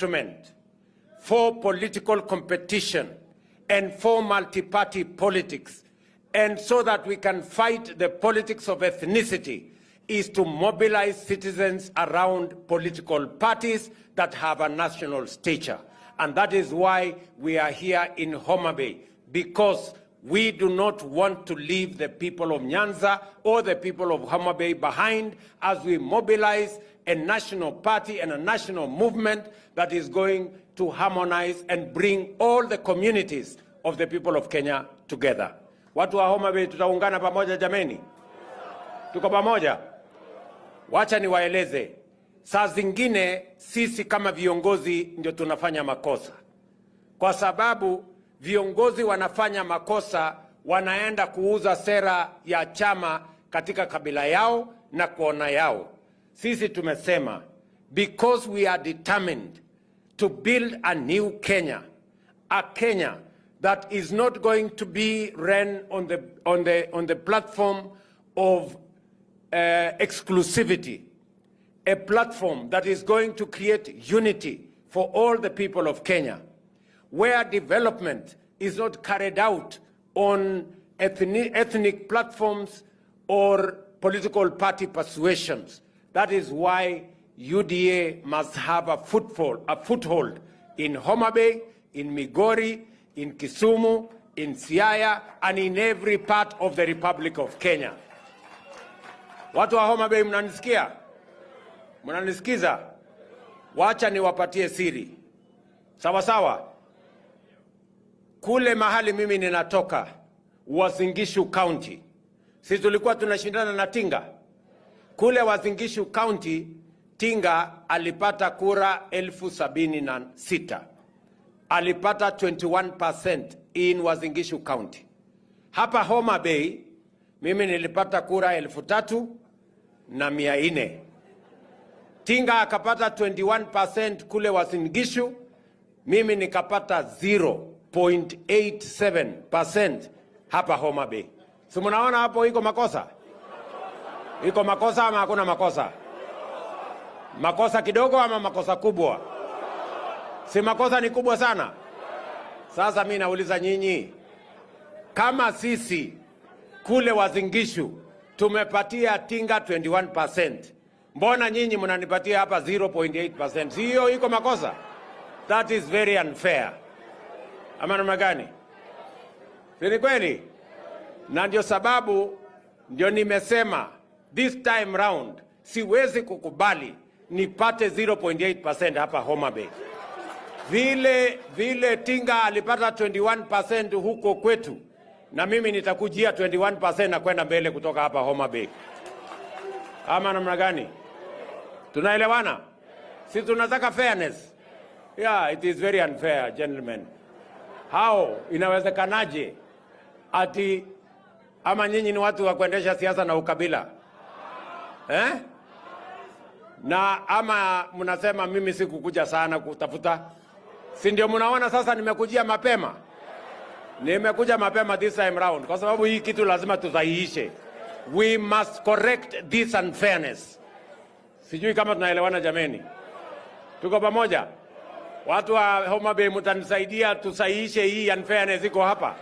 instrument for political competition and for multi-party politics, and so that we can fight the politics of ethnicity, is to mobilize citizens around political parties that have a national stature. And that is why we are here in Homa Bay, because we do not want to leave the people of Nyanza or the people of Homa Bay behind as we mobilize a national party and a national movement that is going to harmonize and bring all the communities of the people of Kenya together. Watu wa Homa Bay, tutaungana pamoja jameni? Tuko pamoja? Wacha niwaeleze, saa zingine sisi kama viongozi ndio tunafanya makosa, kwa sababu viongozi wanafanya makosa, wanaenda kuuza sera ya chama katika kabila yao na kona yao. Sisi tumesema, because we are determined to build a new Kenya, a Kenya that is not going to be run on the platform of exclusivity, a platform that is going to create unity for all the people of Kenya, where development is not carried out on ethnic platforms or political party persuasions. That is why UDA must have a foothold in Homa Bay, in Migori, in Kisumu, in Siaya, and in every part of the Republic of Kenya. Watu wa Homa Bay, mnanisikia? Mnanisikiza? Wacha niwapatie siri. Sawa sawa. Kule mahali mimi ninatoka, Uasin Gishu County, sisi tulikuwa tunashindana na Tinga. Kule Uasin Gishu County, Tinga alipata kura 76,000, alipata 21% in Uasin Gishu County. Hapa Homa Bay mimi nilipata kura 3,400. Tinga akapata 21% kule Uasin Gishu, mimi nikapata 0.87% hapa Homa Bay. Si mnaona hapo iko makosa? Iko makosa ama hakuna makosa? Makosa kidogo ama makosa kubwa? Si makosa ni kubwa sana? Sasa mi nauliza nyinyi, kama sisi kule Uasin Gishu tumepatia Tinga 21%, mbona nyinyi mnanipatia hapa 0.8%? Si hiyo iko makosa? That is very unfair. Ama namna gani? Si ni kweli? Na ndio sababu ndio nimesema this time round siwezi kukubali nipate 0.8% hapa Homa Bay. Vile vile Tinga alipata 21% huko kwetu, na mimi nitakujia 21% na kwenda mbele kutoka hapa Homa Bay. Ama namna gani? Tunaelewana? Si tunataka fairness? Yeah, it is very unfair, gentlemen. How inawezekanaje ati, ama nyinyi ni watu wa kuendesha siasa na ukabila, eh? Na ama mnasema mimi sikukuja sana kutafuta, si ndio? Mnaona sasa nimekujia mapema, nimekuja mapema this time round, kwa sababu hii kitu lazima tusahihishe. We must correct this unfairness. Sijui kama tunaelewana jameni, tuko pamoja? Watu wa Homa Bay, mtanisaidia tusahihishe hii unfairness iko hapa.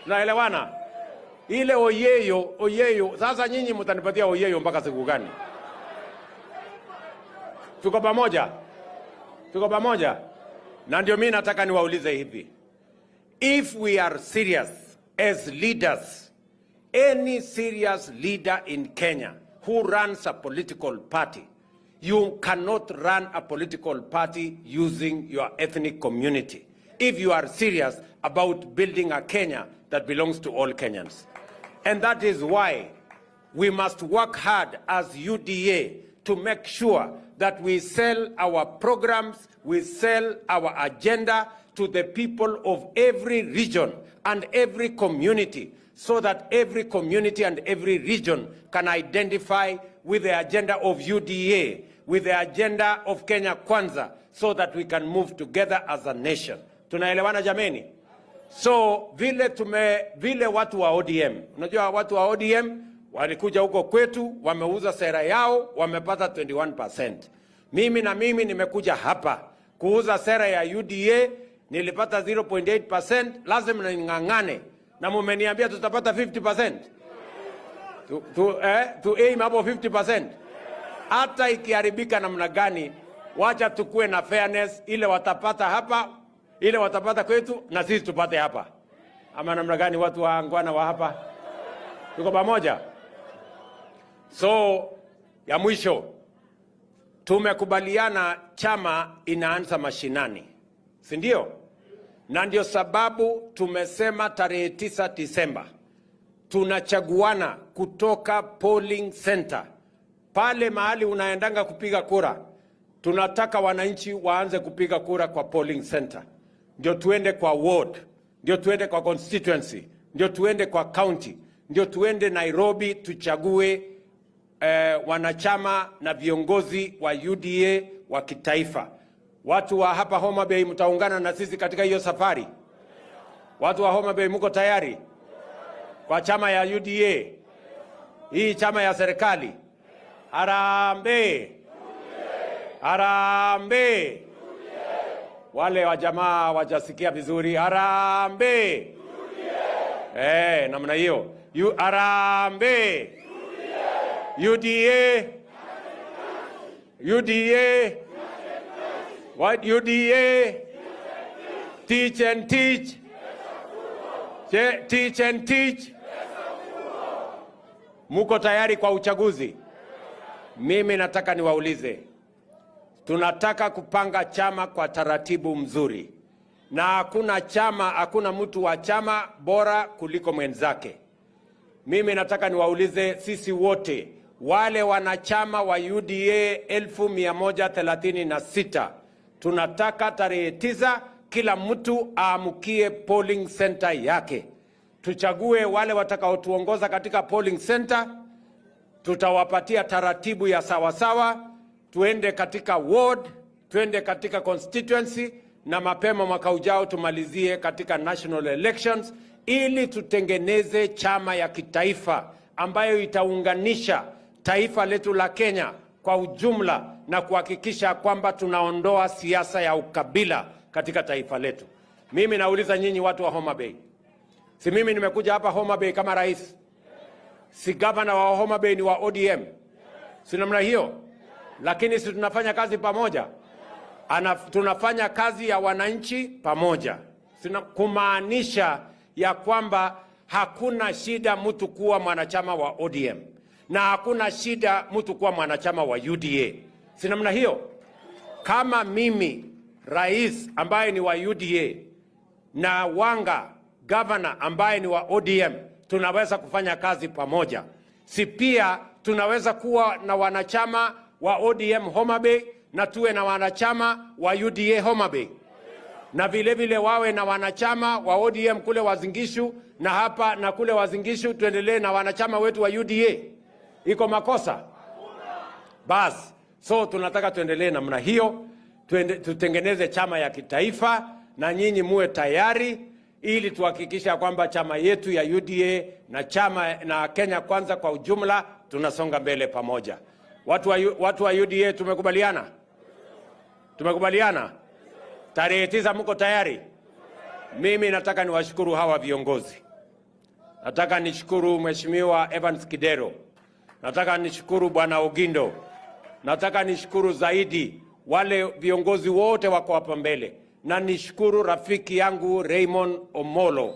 Tunaelewana? Ile oyeyo oyeyo, sasa nyinyi mtanipatia oyeyo mpaka siku gani? Tuko pamoja? Tuko pamoja? Na ndio mimi nataka niwaulize hivi, if we are serious as leaders, any serious leader in Kenya who runs a political party, you cannot run a political party using your ethnic community, if you are serious about building a Kenya that belongs to all Kenyans. And that is why we must work hard as UDA to make sure that we sell our programs, we sell our agenda to the people of every region and every community, so that every community and every region can identify with the agenda of UDA, with the agenda of Kenya Kwanza, so that we can move together as a nation. Tunaelewana jameni? So vile watu wa ODM, unajua watu wa ODM walikuja huko kwetu, wameuza sera yao, wamepata 21%. Mimi na mimi nimekuja hapa kuuza sera ya UDA, nilipata 0.8%, lazima ning'ang'ane. Na mumeniambia tutapata 50%. To aim hapo 50%. Hata ikiharibika namna gani, wacha tukue na fairness, ile watapata hapa, ile watapata kwetu na sisi tupate hapa. Ama namna gani, watu waungwana wa hapa? Tuko pamoja? So ya mwisho, tumekubaliana chama inaanza mashinani, si ndio? Na ndio sababu tumesema tarehe 9 Disemba tunachaguana kutoka polling center pale mahali unaendanga kupiga kura. Tunataka wananchi waanze kupiga kura kwa polling center, ndio tuende kwa ward, ndio tuende kwa constituency, ndio tuende kwa county, ndio tuende Nairobi tuchague wanachama na viongozi wa UDA wa kitaifa. Watu wa hapa Homa Bay, mtaungana na sisi katika hiyo safari? Watu wa Homa Bay, mko tayari kwa chama ya UDA, hii chama ya serikali? Harambee! Harambee! Wale wa jamaa wajasikia vizuri, harambee! Eh, namna hiyo. Harambee! UDA! UDA! What UDA? Teach and teach. Teach and teach. Muko tayari kwa uchaguzi? Mimi nataka niwaulize, tunataka kupanga chama kwa taratibu mzuri, na hakuna chama, hakuna mtu wa chama bora kuliko mwenzake. Mimi nataka niwaulize sisi wote wale wanachama wa UDA 136,000, tunataka tarehe 9 kila mtu aamukie polling center yake, tuchague wale watakaotuongoza katika polling center. Tutawapatia taratibu ya sawasawa, tuende katika ward, tuende katika constituency, na mapema mwaka ujao tumalizie katika national elections, ili tutengeneze chama ya kitaifa ambayo itaunganisha taifa letu la Kenya kwa ujumla na kuhakikisha kwamba tunaondoa siasa ya ukabila katika taifa letu. Mimi nauliza nyinyi watu wa Homa Bay, si mimi nimekuja hapa Homa Bay kama rais? Si gavana wa Homa Bay ni wa ODM? Si namna hiyo? Lakini si tunafanya kazi pamoja? Tunafanya kazi ya wananchi pamoja. Sina, kumaanisha ya kwamba hakuna shida mtu kuwa mwanachama wa ODM na hakuna shida mtu kuwa mwanachama wa UDA. Si namna hiyo? Kama mimi rais ambaye ni wa UDA na Wanga, governor ambaye ni wa ODM, tunaweza kufanya kazi pamoja. Si pia tunaweza kuwa na wanachama wa ODM Homa Bay na tuwe na wanachama wa UDA Homa Bay, na vile vile wawe na wanachama wa ODM kule Uasin Gishu na hapa na kule Uasin Gishu, tuendelee na wanachama wetu wa UDA. Iko makosa? Bas, so tunataka tuendelee namna hiyo, tutengeneze chama ya kitaifa na nyinyi muwe tayari ili tuhakikisha kwamba chama yetu ya UDA na chama na Kenya Kwanza kwa ujumla tunasonga mbele pamoja. Watu wa UDA, tumekubaliana? Tumekubaliana? Tarehe 9 mko tayari? Mimi nataka niwashukuru hawa viongozi. Nataka nishukuru Mheshimiwa Evans Kidero. Nataka nishukuru Bwana Ogindo. Nataka nishukuru zaidi wale viongozi wote wako hapa mbele, na nishukuru rafiki yangu Raymond Omolo.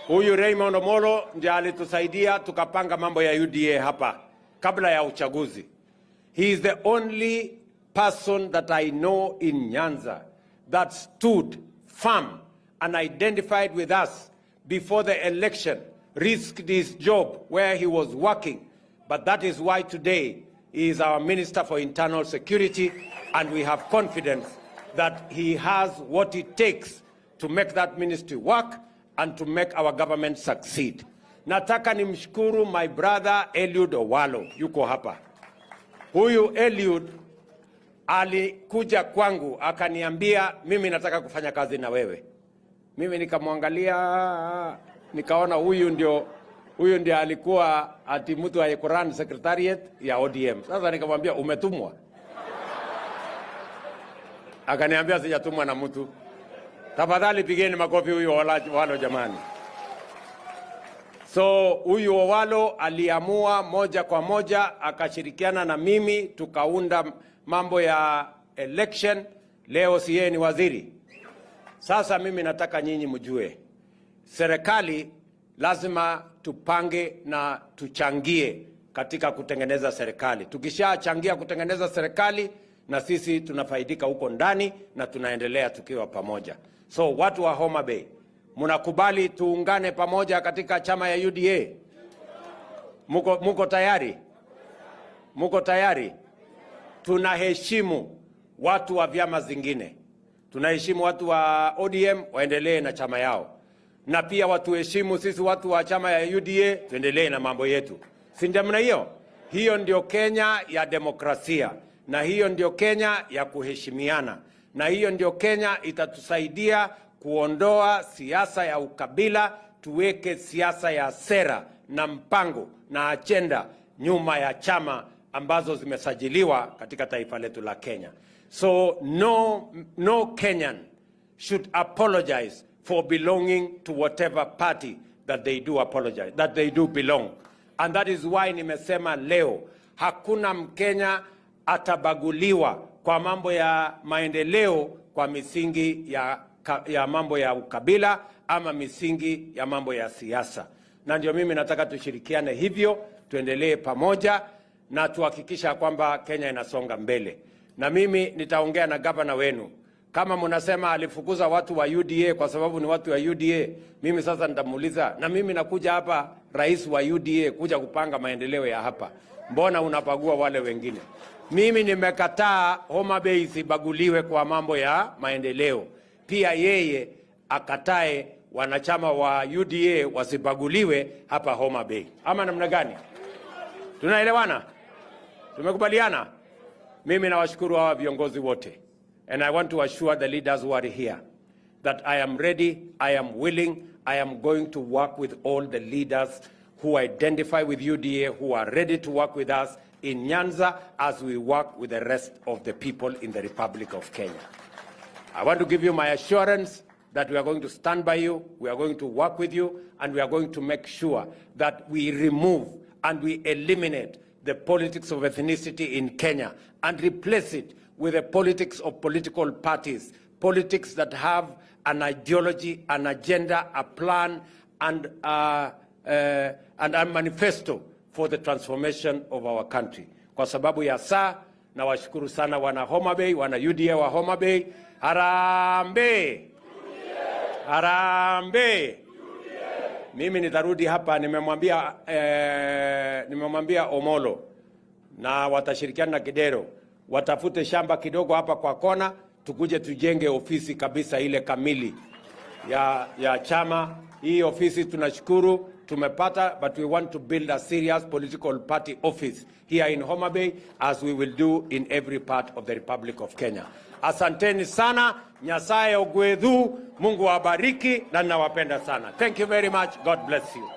Huyu Raymond Omolo ndiye alitusaidia tukapanga mambo ya UDA hapa kabla ya uchaguzi. He is the only person that I know in Nyanza that stood firm and identified with us before the election, risked his job where he was working. But that is why today he is our Minister for Internal Security, and we have confidence that he has what it takes to make that ministry work and to make our government succeed. Nataka nimshukuru my brother Eliud Owalo, yuko hapa. Huyu Eliud alikuja kwangu akaniambia, "Mimi nataka kufanya kazi na wewe." Mimi nikamwangalia, nikaona huyu ndio alikuwa ati mtu wa kurun secretariat ya ODM. Sasa nikamwambia, "Umetumwa." Akaniambia sijatumwa na mtu. Tafadhali pigeni makofi huyu Owalo, jamani. So huyu Owalo aliamua moja kwa moja akashirikiana na mimi tukaunda mambo ya election. Leo si yeye ni waziri? Sasa mimi nataka nyinyi mjue, serikali lazima tupange na tuchangie katika kutengeneza serikali. Tukishachangia kutengeneza serikali, na sisi tunafaidika huko ndani na tunaendelea tukiwa pamoja. So watu wa Homa Bay, mnakubali tuungane pamoja katika chama ya UDA? Muko tayari? Muko tayari? Tunaheshimu watu wa vyama zingine, tunaheshimu watu wa ODM waendelee na chama yao, na pia watuheshimu sisi watu wa chama ya UDA tuendelee na mambo yetu, si namna hiyo? Hiyo ndio Kenya ya demokrasia, na hiyo ndio Kenya ya kuheshimiana, na hiyo ndio Kenya itatusaidia kuondoa siasa ya ukabila, tuweke siasa ya sera na mpango na ajenda nyuma ya chama ambazo zimesajiliwa katika taifa letu la Kenya. So no Kenyan should apologize for belonging to whatever party that they do apologize, that they do belong. And that is why nimesema leo hakuna Mkenya atabaguliwa kwa mambo ya maendeleo kwa misingi ya mambo ya ukabila ama misingi ya mambo ya siasa. Na ndio mimi nataka tushirikiane hivyo, tuendelee pamoja na tuhakikisha kwamba Kenya inasonga mbele. Na mimi nitaongea na gavana wenu. Kama mnasema alifukuza watu wa UDA kwa sababu ni watu wa UDA, mimi sasa nitamuuliza, na mimi nakuja hapa rais wa UDA kuja kupanga maendeleo ya hapa, mbona unabagua wale wengine? Mimi nimekataa Homa Bay isibaguliwe kwa mambo ya maendeleo. Pia yeye akatae wanachama wa UDA wasibaguliwe hapa Homa Bay, ama namna gani? Tunaelewana? Tumekubaliana? Mimi nawashukuru hawa viongozi wote, and I want to assure the leaders who are here that I am ready, I am willing, I am going to work with all the leaders who identify with UDA, who are ready to work with us in Nyanza as we work with the rest of the people in the Republic of Kenya. I want to give you my assurance that we are going to stand by you, we are going to work with you, and we are going to make sure that we remove and we eliminate the politics of ethnicity in Kenya and replace it with the politics of political parties, politics that have an ideology, an agenda, a plan, and a manifesto for the transformation of our country. Kwa sababu ya saa, nawashukuru sana wana Homa Bay, wana UDA wa Homa Bay. Harambee! Harambee! Mimi nitarudi hapa, nimemwambia Omolo na watashirikiana na Kidero watafute shamba kidogo hapa kwa kona, tukuje tujenge ofisi kabisa ile kamili ya chama. Hii ofisi tunashukuru tumepata, but we want to build a serious political party office here in Homa Bay, as we will do in every part of the Republic of Kenya. Asanteni sana, Nyasaye ogwedhu, Mungu awabariki na ninawapenda sana. Thank you very much. God bless you.